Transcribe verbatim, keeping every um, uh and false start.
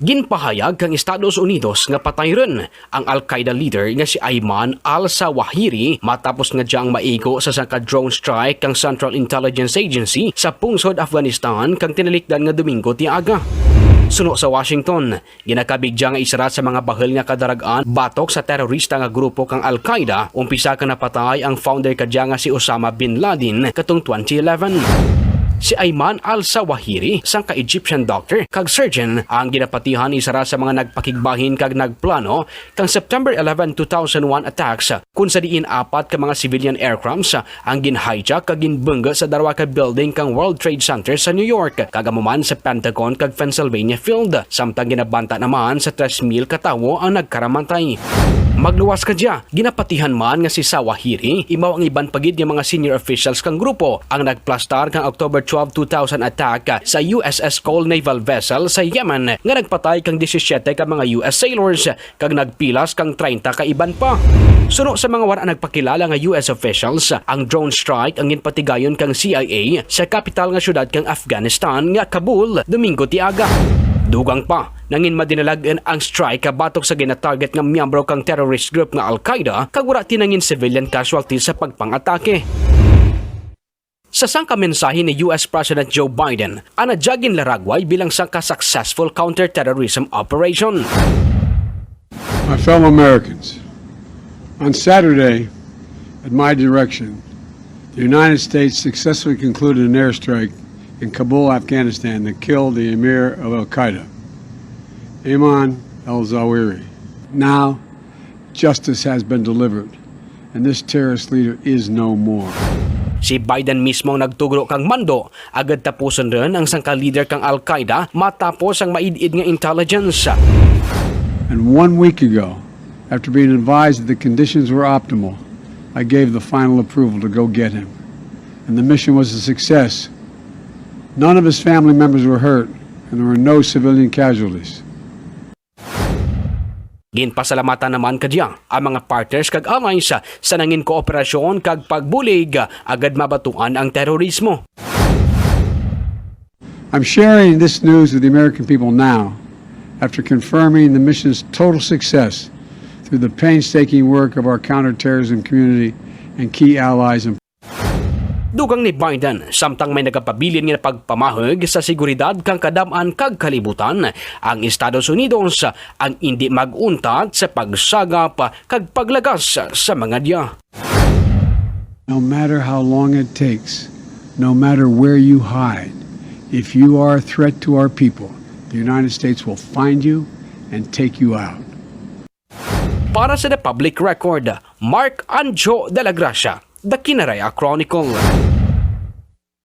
Ginpahayag kang Estados Unidos nga patay run ang Al-Qaeda leader nga si Ayman al-Zawahiri matapos nga dyang maigo sa sangka drone strike kang Central Intelligence Agency sa pungsod Afghanistan kang tinalikdan nga Domingo ti aga. Suno sa Washington, ginakabig dya nga isara sa mga bahul nga kadarag-an batok sa terorista nga grupo kang Al-Qaeda, umpisa kang napatay ang founder kadya nga si Osama bin Laden katong twenty eleven. Si Ayman al-Zawahiri, sangka Egyptian doctor kag surgeon, ang ginapatihan isara sa mga nagpakigbahin kag nagplano kang September eleven, two thousand one attacks, kun sa diin apat ka mga civilian aircrafts ang gin-hijack kag ginbunggo sa darwa ka building kang World Trade Center sa New York, kag amo man sa Pentagon kag Pennsylvania Field, samtang ginabanta naman sa tres mil ka tawo ang nagkaramatay. Magluwas kadya, ginapatihan man nga si Zawahiri, imaw ang iban pa gid nga mga senior officials kang grupo, ang nagplastar kang October twelve, two thousand attack sa U S S Cole naval vessel sa Yemen nga nagpatay kang disisyete ka mga U S sailors kag nagpilas kang treinta ka iban pa. Suno sa mga wara nagpakilala nga U S officials, ang drone strike ang ginpatigayon kang C I A sa kapital nga syudad kang Afghanistan nga Kabul, Domingo ti aga. Dugang pa, nangin madinalag-un ang strike batok sa ginatarget nga miyembro kang terrorist group nga Al-Qaeda, kag wara ti nangin civilian casualties sa pagpangatake. Sa sangka mensahe ni U S President Joe Biden, ana dya ginlaragway bilang sangka successful counterterrorism operation. My fellow Americans, on Saturday, at my direction, the United States successfully concluded an airstrike in Kabul, Afghanistan, that killed the emir of Al Qaeda, Ayman al Zawahiri. Now, justice has been delivered, and this terrorist leader is no more. Si Biden mismo ang nagtugro kang mando, agud tapuson run ang sangka leader kang Al-Qaeda matapos ang maid-id nga intelligence. And one week ago, after being advised that the conditions were optimal, I gave the final approval to go get him. And the mission was a success. None of his family members were hurt, and there were no civilian casualties. Ginpasalamatan naman kadya ang mga partners kag allies sa nangin kooperasyon kag pagbulig agud mabatuan ang terorismo. I'm sharing this news with the American people now, after confirming the mission's total success through the painstaking work of our counterterrorism community and key allies and Dugang ni Biden, samtang may nagapabilin nga pagpamahug sa seguridad kang kadam-an kag kalibutan, ang Estados Unidos ang indi mag-untat sa pagsagap kag paglagas sa mga dya. No matter how long it takes, no matter where you hide, if you are a threat to our people, the United States will find you and take you out. Para sa The Public Record, Mark Anjo de la Gracia, The Kinaray-a Chronicle.